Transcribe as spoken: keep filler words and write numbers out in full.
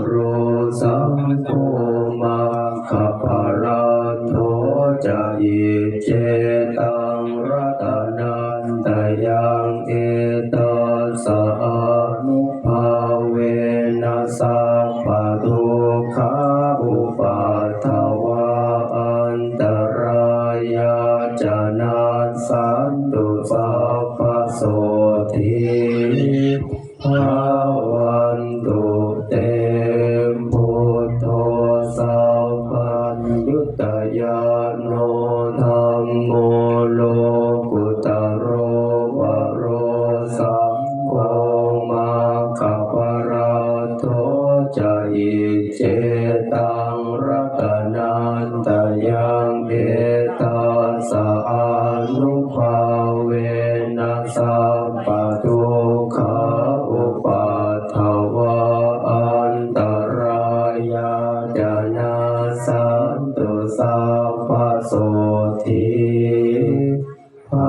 ro saṅgho, maggaphalandito ca, iccetaṃ ratanattayaṃ. Etassa ānubhāvena sabbadukkhā upaddavā antarāyā ca nassantu, sabbasotthī bhavantu te. Buddho sabbaññutañāṇo, dhammo lokuttaro varo, saṅgho maggaphalandito ca, iccetaṃ ratanattayaṃ. Etassa ānubhāvena sabbadukkhā upaddavā antarāyā ca nassantu, sabbasotthī bha